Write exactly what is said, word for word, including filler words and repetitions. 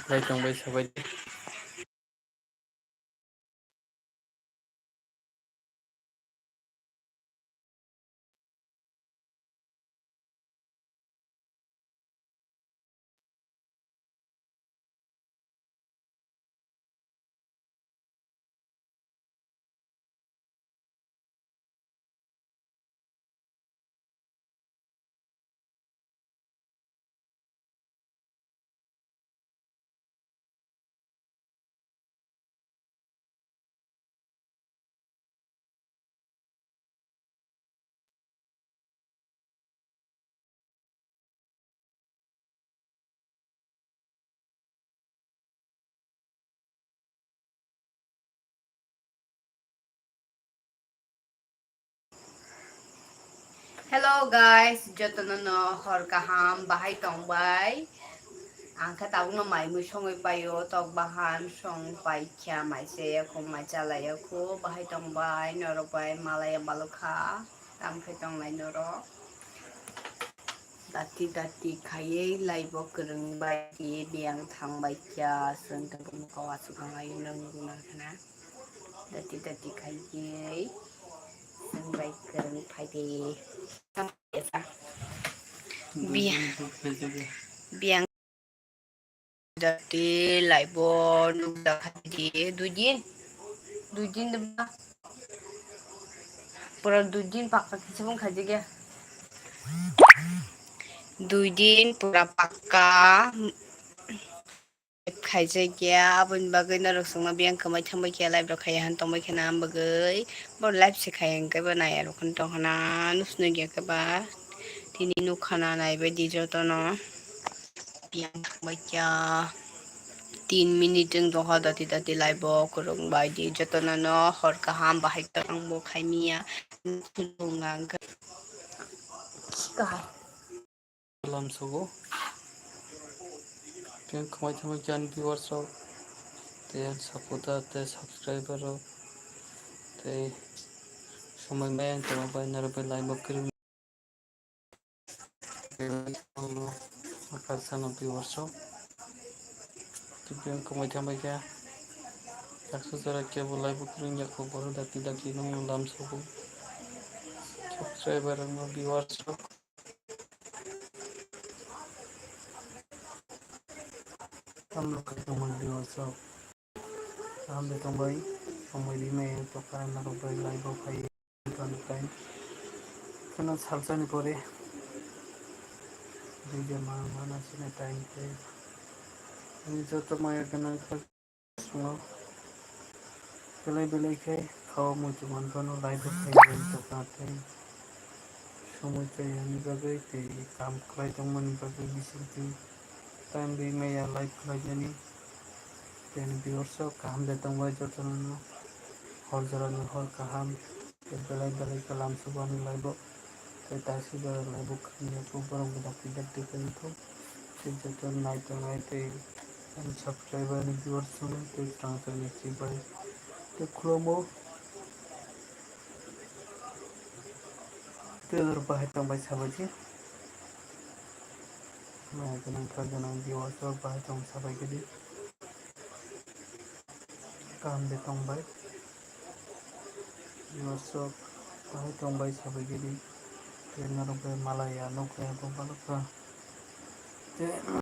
Lai tongbai sabai. Hello guys, jotono no hor kaham, bahai tongbai. Ang khe tabukno mai mui songwi paio, tok bahan song paikha, mai se yakho, mai chalai yakho, bahai tongbai, norok bai malaya balokha, tam khe tonglai norok. Dati dati khaiwi laibo kwrwng bai di biyang thang bai kya, swng tabukno kok aswk wngnai nwng rwna khna. Dati dati khaiwi swng bai kwrwng phai di. Biyang, biyang. Jati laibo nukjakha di dui din, dui din de ba. Pura dui din pakka kisa bung khaijak ya. Dui din pura pakka khaijak ya, aboni bagwi norok swngma biyang kwmai thangbai khe live rok khaiya han tongbai khe na, am bagwi bo live se khaiya hwnkhe bo naiya rok tong khana, nusnwi ya khe ba tini nukha na naibai di jotono. Yang thangbai kya tin minute wng tongkha, dati dati laibo kwrwng bai di jotono no hor kaham bahai kwrwng bo khaimiya. Kahai lamsogo. Tei khwmai thangbai kya ani viewers rok, tei ani supporter, tei subscriber rok, tei somoi maya wng tongma bai norok bai laibo kwrwng. Akalsano viewers rok. Tubiyang kwmai thangbai kha. Taksa jora kebo live kwrwng yakho borok dati dati nung lamsogo. Subscriber rok no viewers rok. Tamno khaitongma viewers rok. Kaham de tongbai, tongbai di mai tokha norok bai live o phai. Kheno salsani pore video ma mana sini time te ani joto maya gwnang kha sungo belai belai khe khao muitu man phano live o phai tokha tei somoi chaya ni bagwi tei kam khlai tongmani bagwi bisingtwi time rwi maya live khlai jani tei ani viewers rok kaham de tongbai jotono no hor jora ni hor kaham. Tei belai belai khe lamsogo ani live o. Tei taisuk jora live o khwlaiya khe borok bo dakti dakti khe wngkha. Tei joto nai tongnai tei ani subscriber ni viewers rok tei twrang twrang ni chibai tei khulumgo. Tei oro bahai tongbai sabai di. Maya gwnang kha gwnang viewers rok bahai tong sabai khe di. Kaham de tongbai. Viewers rok bahai tongbai sabai khe di. Tei norok bai malaya nukya bo balokha. Tei